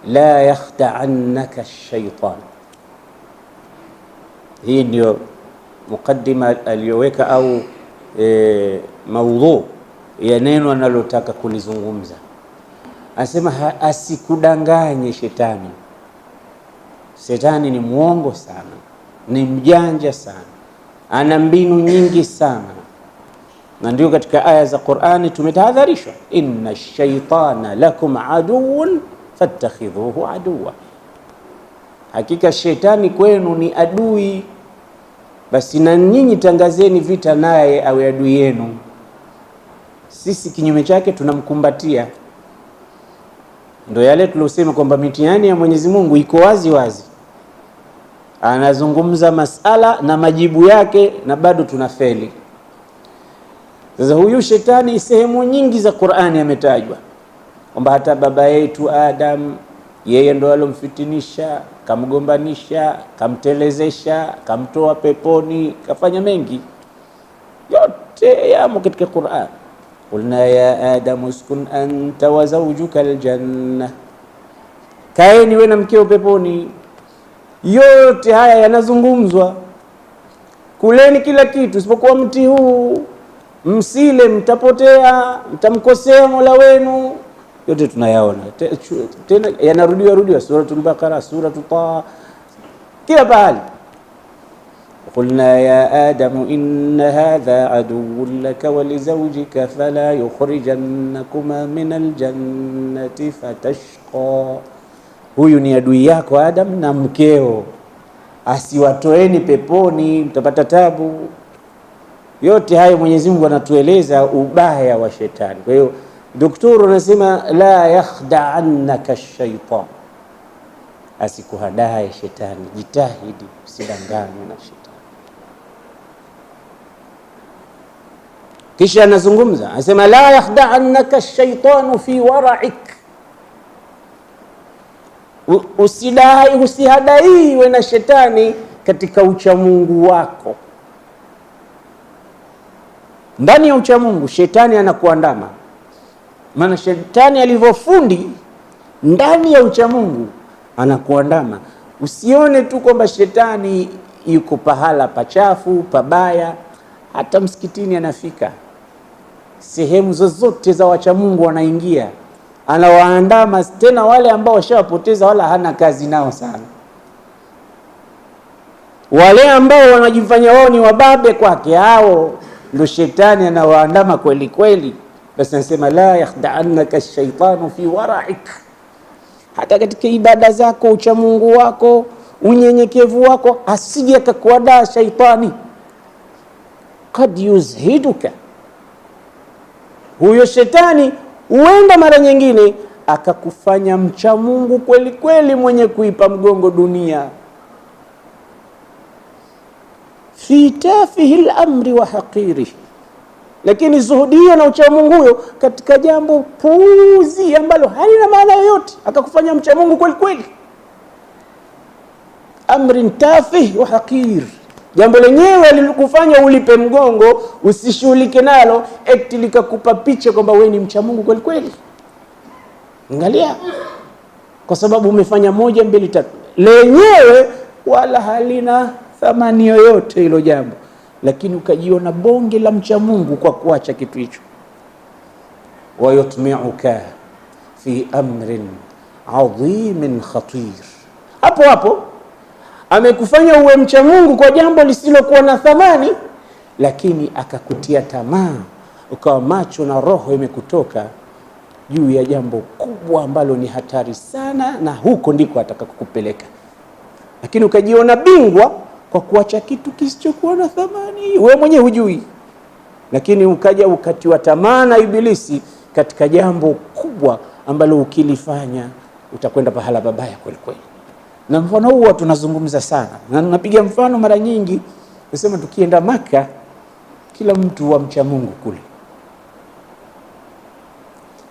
La yakhda'annaka shaitan. Hii ndio mukaddima aliyoweka au maudhu ya neno analotaka kulizungumza. Anasema asikudanganye shetani. Shetani ni mwongo sana, ni mjanja sana, ana mbinu nyingi sana, na ndio katika aya za Qur'ani tumetahadharishwa, inna shaitana lakum aduwwun fattakhidhuhu aduwa, hakika shetani kwenu ni adui, basi na nyinyi tangazeni vita naye awe adui yenu. Sisi kinyume chake tunamkumbatia. Ndo yale tuliosema kwamba mitihani ya Mwenyezi Mungu iko wazi wazi, anazungumza masala na majibu yake na bado tunafeli. Sasa huyu shetani sehemu nyingi za Qur'ani ametajwa kwamba hata baba yetu Adam yeye ndo alomfitinisha, kamgombanisha, kamtelezesha, kamtoa peponi, kafanya mengi, yote yamo katika Qur'an. Qulna ya Adam uskun anta wa zawjuka aljanna, kaeni we na mkeo peponi. Yote haya yanazungumzwa, kuleni kila kitu isipokuwa mti huu, msile mtapotea, mtamkosea Mola wenu. Yote tunayaona tena, yanarudiwa rudiwa, Suratul Baqara, Suratul Taha, kila pahali. Qulna ya Adamu inna hadha aduwwun laka wa lizawjika fala yukhrijannakuma min aljannati fatashqa, huyu ni adui yako Adam na mkeo, asiwatoeni peponi, mtapata tabu. Yote hayo Mwenyezi Mungu anatueleza ubaya wa shetani. Kwa hiyo daktari anasema la yakhda'annaka shaitan, asikuhadae shetani, jitahidi usidanganywe na shetani. Kisha anazungumza anasema la yakhda'annaka shaitanu fi wara'ik, usidai usihadaiwe na shetani katika uchamungu wako. Ndani ya uchamungu shetani anakuandama, maana shetani alivyofundi ndani ya uchamungu anakuandama. Usione tu kwamba shetani yuko pahala pachafu pabaya, hata msikitini anafika, sehemu zozote za wachamungu wanaingia, anawaandama. Tena wale ambao washawapoteza wala hana kazi nao sana, wale ambao wanajifanya wao ni wababe kwake, hao ndo shetani anawaandama kweli kweli. Basi anasema la yakhda'annaka shaitanu fi wara'ik, hata katika ibada zako, uchamungu wako, unyenyekevu wako, asije akakuadaa shaitani. Kad yuzhiduka, huyo shetani huenda mara nyingine akakufanya mcha Mungu kweli kweli, mwenye kuipa mgongo dunia. Fi tafihi lamri wa haqiri, lakini zuhudi hiyo na ucha Mungu huyo katika jambo puuzi ambalo halina maana yoyote, akakufanya mcha Mungu kweli kweli. Amrin tafih wa haqir, jambo lenyewe lilikufanya ulipe mgongo usishughulike nalo, eti likakupa picha kwamba wewe ni mcha Mungu kweli kweli. Angalia, kwa sababu umefanya moja mbili tatu, lenyewe wala halina thamani yoyote hilo jambo, lakini ukajiona bonge la mcha Mungu kwa kuacha kitu hicho. Wayutmiuka fi amrin adhimin khatir, hapo hapo amekufanya uwe mcha Mungu kwa jambo lisilokuwa na thamani, lakini akakutia tamaa, ukawa macho na roho imekutoka juu ya jambo kubwa ambalo ni hatari sana, na huko ndiko atakakukupeleka, lakini ukajiona bingwa kwa kuacha kitu kisichokuwa na thamani, wewe mwenyewe hujui, lakini ukaja ukatiwa tamaa na Ibilisi katika jambo kubwa ambalo ukilifanya utakwenda pahala babaya kweli kweli. Na mfano huu tunazungumza sana, na napiga mfano mara nyingi, nasema tukienda Maka, kila mtu wa mcha Mungu kule,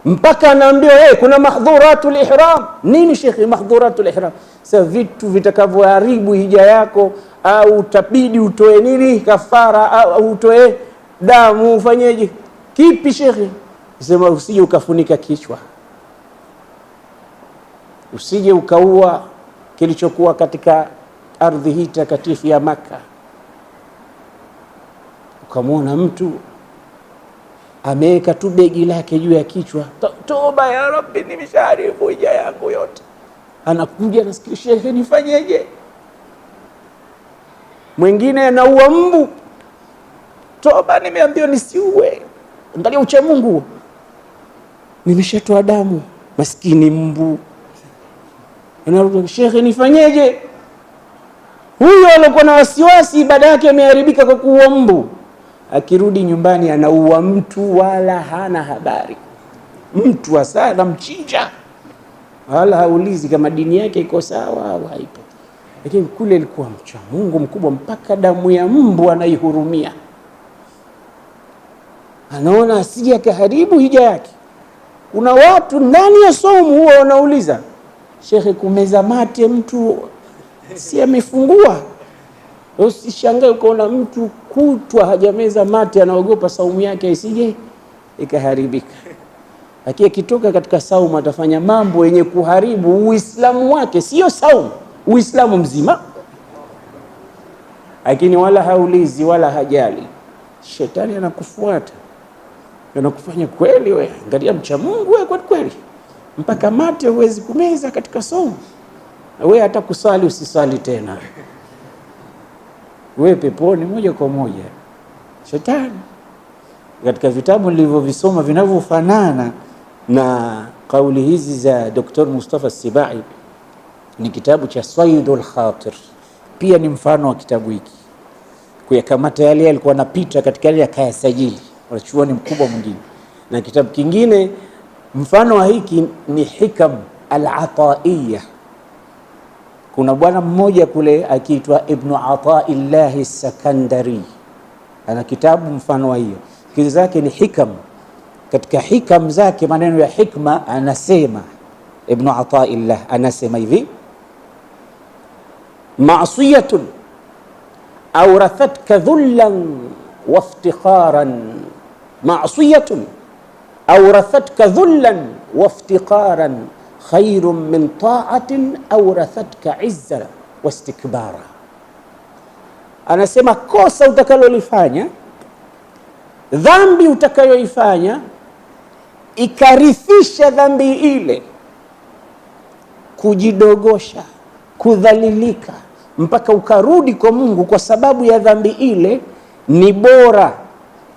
mpaka anaambiwa hey, kuna mahdhuratul ihram. Nini shekhi, mahdhuratul ihram? Sasa vitu vitakavyoharibu hija yako, au utabidi utoe nini kafara, au utoe damu, ufanyeje? Kipi shekhi? Sema usije ukafunika kichwa. Usije ukaua kilichokuwa katika ardhi hii takatifu ya Maka, ukamwona mtu ameweka tu begi lake juu ya kichwa, toba ya Rabbi, nimeshaharibu hija yangu yote. Anakuja nasikia, shehe, nifanyeje? Mwingine anaua mbu, toba, nimeambiwa nisiue. Angalia ucha Mungu, nimeshatoa damu, maskini mbu. Anarudi, shehe, nifanyeje? Huyo alikuwa na wasiwasi ibada yake imeharibika kwa kuua mbu, akirudi nyumbani anaua mtu wala hana habari. Mtu hasa anamchinja, wala haulizi kama dini yake iko sawa au haipo. Lakini kule ilikuwa mcha Mungu mkubwa, mpaka damu ya mbu anaihurumia, anaona asije akaharibu hija yake. Kuna watu ndani ya somu huwa wanauliza, shekhe, kumeza mate mtu si amefungua? Usishangae ukaona mtu kutwa hajameza mate, anaogopa saumu yake isije ikaharibika. Lakini akitoka katika saumu atafanya mambo yenye kuharibu Uislamu wake, sio saumu, Uislamu mzima. Lakini wala haulizi wala hajali, shetani anakufuata, anakufanya kweli we, angalia mcha Mungu we, kweli kweli, mpaka mate huwezi kumeza katika saumu. We hata kusali usisali tena, we peponi moja kwa moja. Shetani katika vitabu nilivyovisoma vinavyofanana na kauli hizi za Dr. Mustafa Sibai ni kitabu cha Saidul Khatir, pia ni mfano wa kitabu hiki, kuyakamata yale alikuwa anapita katika yale akayasajili, wanachuoni mkubwa mwingine. Na kitabu kingine mfano wa hiki ni Hikam al-Ataiya. Kuna bwana mmoja kule akiitwa Ibnu Ataillahi Sakandari, ana kitabu mfano wa hiyo, kizi zake ni hikam. Katika hikam zake, maneno ya hikma, anasema Ibnu Ataillah, anasema hivi: ma'siyatun awrathatka dhullan waftikharan, ma'siyatun awrathatka dhullan waftikharan khairun min ta'atin awrathatka izza wastikbara. Anasema kosa utakalolifanya, dhambi utakayoifanya, ikarithisha dhambi ile kujidogosha, kudhalilika, mpaka ukarudi kwa Mungu kwa sababu ya dhambi ile, ni bora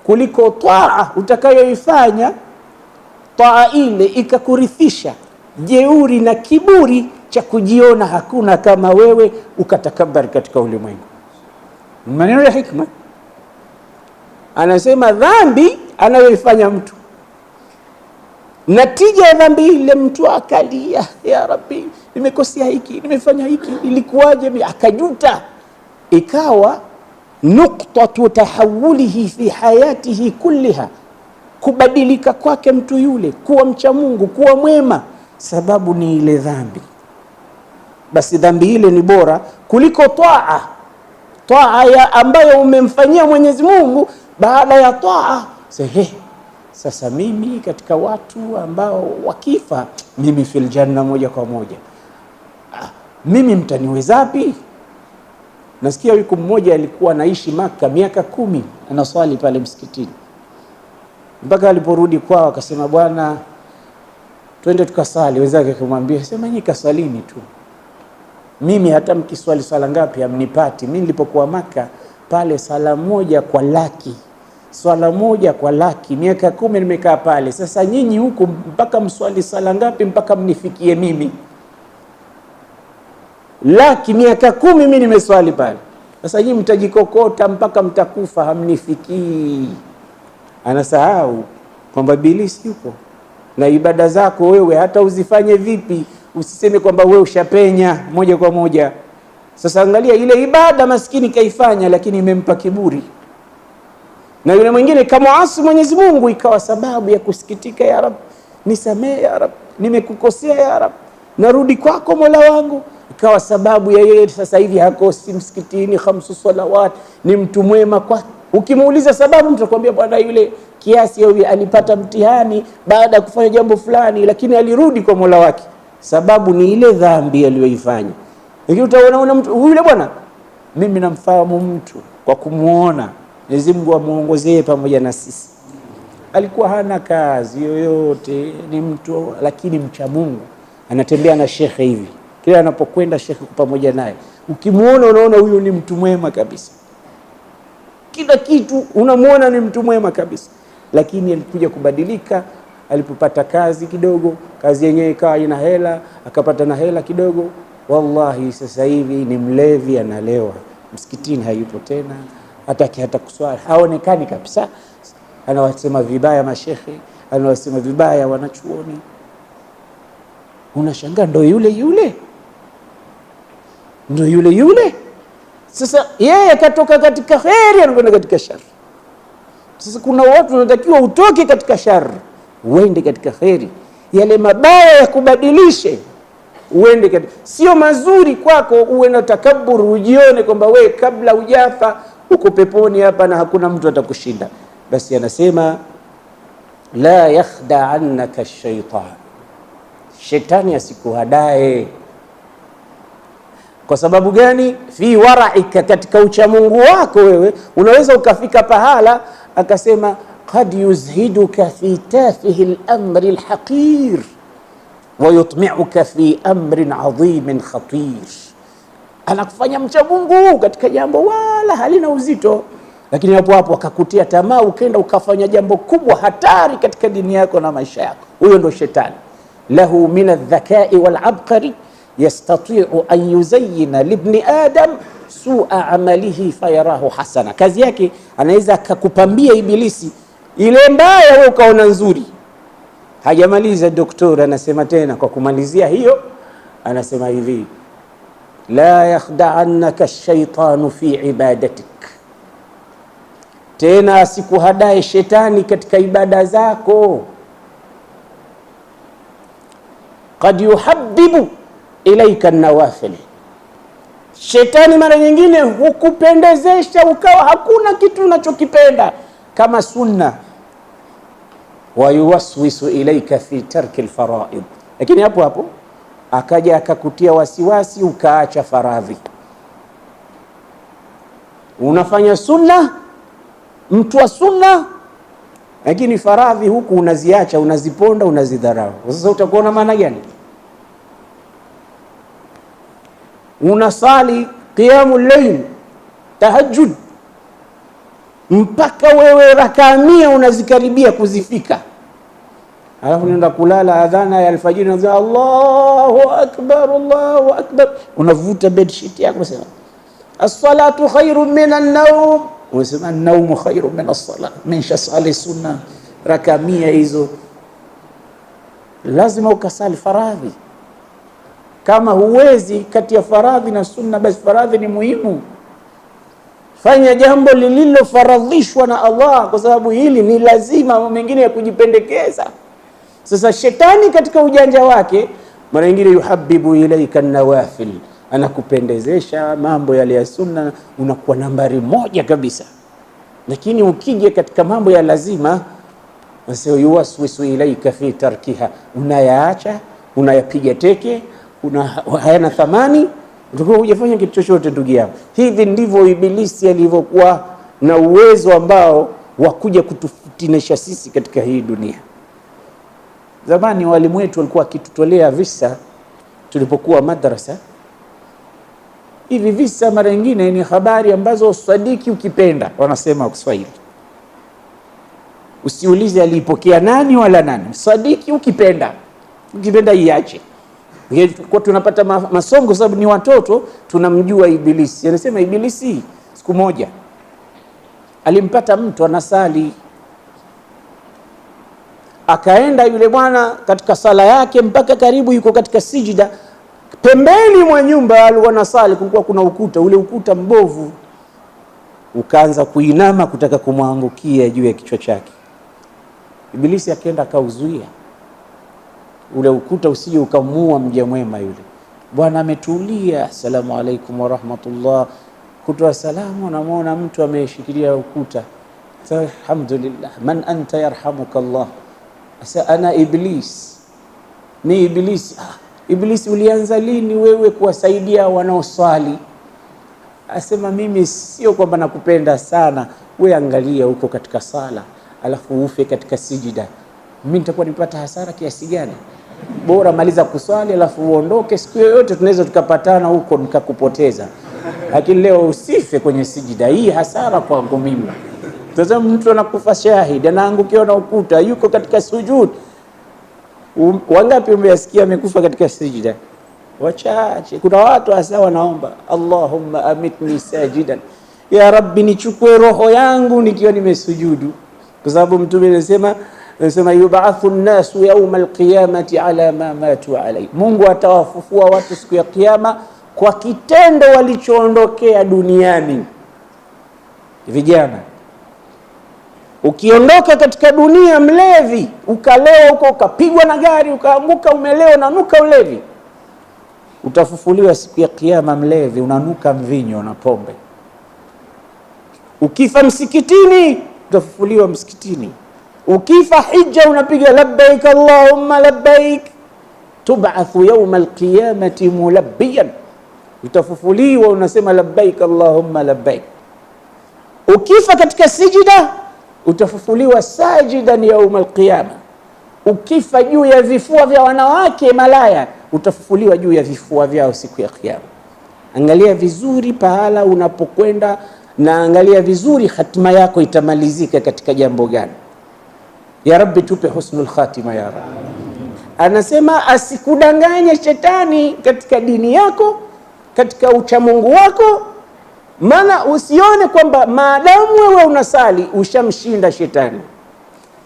kuliko taa utakayoifanya, taa ile ikakurithisha jeuri na kiburi cha kujiona hakuna kama wewe, ukatakabari katika ulimwengu. Maneno ya hikma. Anasema dhambi anayoifanya mtu, natija ya dhambi ile, mtu akalia, ya Rabbi, nimekosea hiki, nimefanya hiki, ilikuwaje? Akajuta, ikawa nuktatu tahawulihi fi hayatihi kulliha, kubadilika kwake mtu yule kuwa mcha Mungu, kuwa mwema, sababu ni ile dhambi. Basi dhambi ile ni bora kuliko taa, taa ya ambayo umemfanyia Mwenyezi Mungu. Baada ya taa sehe, sasa mimi katika watu ambao wakifa mimi fil janna moja kwa moja, mimi mtaniwezapi? Nasikia yuko mmoja alikuwa anaishi Maka miaka 10 anaswali pale msikitini, mpaka aliporudi kwao akasema, bwana, twende tukasali. Wenzake akamwambia, sema nyinyi kasalini tu, mimi hata mkiswali swala ngapi hamnipati. Mimi nilipokuwa Maka pale sala moja kwa laki, swala moja kwa laki, miaka 10 nimekaa pale. Sasa nyinyi huku mpaka mswali sala ngapi mpaka mnifikie mimi? Laki, miaka 10 mimi nimeswali pale. Sasa nyinyi mtajikokota mpaka mtakufa, hamnifikii. Anasahau kwamba Ibilisi yupo na ibada zako wewe hata uzifanye vipi, usiseme kwamba wewe ushapenya moja kwa moja. Sasa angalia ile ibada maskini kaifanya, lakini imempa kiburi, na yule mwingine kamuasi Mwenyezi Mungu, ikawa sababu ya kusikitika, ya Rab, nisamee ya Rab, nimekukosea ya Rab, narudi kwako Mola wangu. Ikawa sababu ya yeye sasa hivi hakosi msikitini 5 salawat, ni mtu mwema kwa. Ukimuuliza sababu, mtu atakwambia bwana, yule kiasi yeye alipata mtihani baada ya kufanya jambo fulani, lakini alirudi kwa Mola wake. Sababu ni ile dhambi aliyoifanya. Lakini utaona mtu yule bwana, mimi namfahamu mtu kwa kumuona, Mwenyezi Mungu amuongozee pamoja na sisi. Alikuwa hana kazi yoyote, ni mtu lakini mcha Mungu, anatembea na shekhe hivi, kila anapokwenda shekhe pamoja naye. Ukimuona unaona huyu ni mtu mwema kabisa, kila kitu unamuona ni mtu mwema kabisa. Lakini alikuja kubadilika alipopata kazi kidogo, kazi yenyewe ikawa ina hela, akapata na hela kidogo. Wallahi sasa hivi ni mlevi, analewa msikitini, hayupo tena, hataki hata kuswali, haonekani kabisa. Anawasema vibaya mashehe, anawasema vibaya wanachuoni. Unashangaa, ndo yule yule, ndo yule yule. Sasa yeye katoka katika kheri, anakwenda katika shari. Sasa kuna watu wanatakiwa utoke katika shari uende katika kheri, yale mabaya yakubadilishe uende katika, sio mazuri kwako uwe na takaburu, ujione kwamba we kabla hujafa uko peponi hapa na hakuna mtu atakushinda. Basi anasema la yakhda'annaka shaitan, shetani asikuhadae. Kwa sababu gani? Fi waraika, katika uchamungu wako wewe unaweza ukafika pahala akasema qad yuzhiduka fi tafihi al-amri al-haqir wa yutmi'uka fi amrin adhimin khatir. Anakufanya mcha Mungu katika jambo wala halina uzito, lakini hapo hapo akakutia tamaa, ukenda ukafanya jambo kubwa hatari katika dini yako na maisha yako. Huyo ndo shetani. Lahu min adh-dhakai wal-abqari yastati'u an yuzayyina libni adam su'a amalihi fayarahu hasana. Kazi yake anaweza akakupambia ibilisi ile mbaya wewe ukaona nzuri. Hajamaliza doktora, anasema tena kwa kumalizia hiyo, anasema hivi la yakhda'annaka ash-shaytanu fi ibadatik, tena asikuhadae shetani katika ibada zako. Qad yuhabbibu ilaika an-nawafil, shetani mara nyingine hukupendezesha ukawa hakuna kitu unachokipenda kama sunna. Wa yuwaswisu ilaika fi tarki al-faraid, lakini hapo hapo akaja akakutia wasiwasi ukaacha faradhi. Unafanya sunna, mtu wa sunna, lakini faradhi huku unaziacha, unaziponda, unazidharau. Sasa utakuwa na maana gani? Unasali qiyamul layl, tahajjud, mpaka wewe rakaa 100 unazikaribia kuzifika, alafu unaenda kulala, adhana ya alfajiri unasema Allahu akbar, Allahu akbar, unavuta bedsheet yako unasema as-salatu khairun min an-nawm, unasema an-nawmu khairun min as-salat, nimeshasali sunna rakaa 100 hizo. Lazima ukasali faradhi. Kama huwezi kati ya faradhi na sunna, basi faradhi ni muhimu. Fanya jambo lililofaradhishwa na Allah, kwa sababu hili ni lazima, mengine ya kujipendekeza. Sasa shetani katika ujanja wake mara nyingine yuhabibu ilaika an-nawafil, anakupendezesha mambo yale ya sunna, unakuwa nambari moja kabisa. Lakini ukija katika mambo ya lazima, yuwaswisu ilaika fi tarkiha, unayaacha, unayapiga teke, hayana thamani, utakuwa hujafanya kitu chochote ndugu yangu. Hivi ndivyo ibilisi alivyokuwa na uwezo ambao wa kuja kutufitinisha sisi katika hii dunia. Zamani walimu wetu walikuwa wakitutolea visa tulipokuwa madrasa. Hivi visa mara nyingine ni habari ambazo sadiki ukipenda, wanasema Kiswahili, usiulize alipokea nani wala nani, sadiki ukipenda, ukipenda iache. Kwa tunapata masongo kwa sababu ni watoto, tunamjua ibilisi. Anasema ibilisi siku moja alimpata mtu anasali, akaenda yule bwana katika sala yake mpaka karibu yuko katika sijida, pembeni mwa nyumba alikuwa anasali, kulikuwa kuna ukuta, ule ukuta mbovu ukaanza kuinama kutaka kumwangukia juu ya kichwa chake. Ibilisi akaenda akauzuia ule ukuta usije ukamua mja mwema yule. Bwana ametulia, asalamu alaykum wa rahmatullah, kutoa salamu, namuona mtu ameshikilia ukuta. Alhamdulillah, man anta yarhamuka Allah. Asa ana iblis, ni iblis. Ibilisi, ulianza lini wewe kuwasaidia wanaoswali? Asema mimi sio kwamba nakupenda sana, we angalia huko katika sala, alafu ufe katika sijida, mimi nitakuwa nipata hasara kiasi gani? Bora maliza kuswali alafu uondoke, siku yoyote tunaweza tukapatana huko nikakupoteza, lakini leo usife kwenye sijida, hii hasara kwangu mimi. Tazama, mtu anakufa shahidi, anaangukiwa na ukuta, yuko katika sujud. Wangapi umeyasikia amekufa katika sijida? Wachache. Kuna watu hasa wanaomba Allahumma amitni sajidan, ya Rabbi, nichukue roho yangu nikiwa nimesujudu, kwa sababu Mtume anasema yubathu nnasu yauma alqiyamati ala ma matu alai, Mungu atawafufua watu siku ya Kiyama kwa kitendo walichoondokea duniani. Vijana, ukiondoka katika dunia mlevi, ukalewa huko, ukapigwa na gari, ukaanguka, umelewa, unanuka ulevi, utafufuliwa siku ya Kiyama mlevi, unanuka mvinyo na pombe. Ukifa msikitini, utafufuliwa msikitini. Ukifa hija, unapiga labbaik allahumma labbaik, tubathu yauma alqiyamati mulabbiyan, utafufuliwa unasema labbaik allahumma labbaik. Ukifa katika sijida, utafufuliwa sajidan yauma alqiyama. Ukifa juu ya vifua vya wanawake malaya, utafufuliwa juu ya vifua vyao siku ya Kiyama. Angalia vizuri pahala unapokwenda na angalia vizuri hatima yako itamalizika katika jambo gani. Ya Rabbi, tupe husnul khatima ya Rabbi. Anasema asikudanganye shetani katika dini yako, katika uchamungu wako, maana usione kwamba maadamu wewe unasali ushamshinda shetani.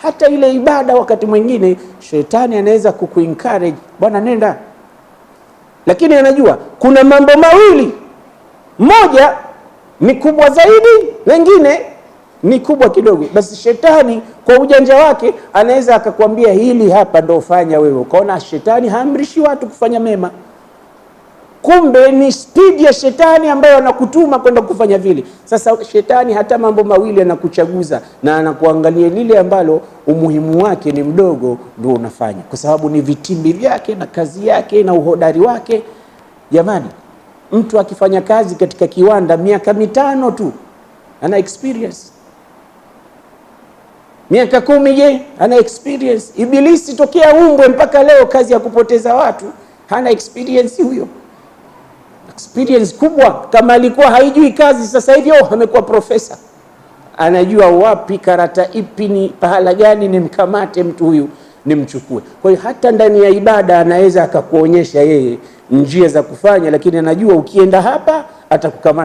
Hata ile ibada wakati mwingine shetani anaweza kukuencourage, bwana nenda, lakini anajua kuna mambo mawili, moja ni kubwa zaidi, lengine ni kubwa kidogo. Basi shetani kwa ujanja wake anaweza akakwambia hili hapa ndo fanya wewe, ukaona shetani haamrishi watu kufanya mema, kumbe ni spidi ya shetani ambayo anakutuma kwenda kufanya vile. Sasa shetani hata mambo mawili anakuchaguza na anakuangalia lile ambalo umuhimu wake ni mdogo, ndio unafanya, kwa sababu ni vitimbi vyake na kazi yake na uhodari wake. Jamani, mtu akifanya kazi katika kiwanda miaka 5 tu ana experience, miaka 10 je, ana experience. Ibilisi tokea umbwe mpaka leo kazi ya kupoteza watu, hana experience huyo. Experience kubwa. Kama alikuwa haijui kazi, sasa hivi amekuwa profesa, anajua wapi karata ipi ni pahala gani nimkamate mtu huyu nimchukue. Kwa hiyo hata ndani ya ibada anaweza akakuonyesha yeye njia za kufanya, lakini anajua ukienda hapa atakukamata.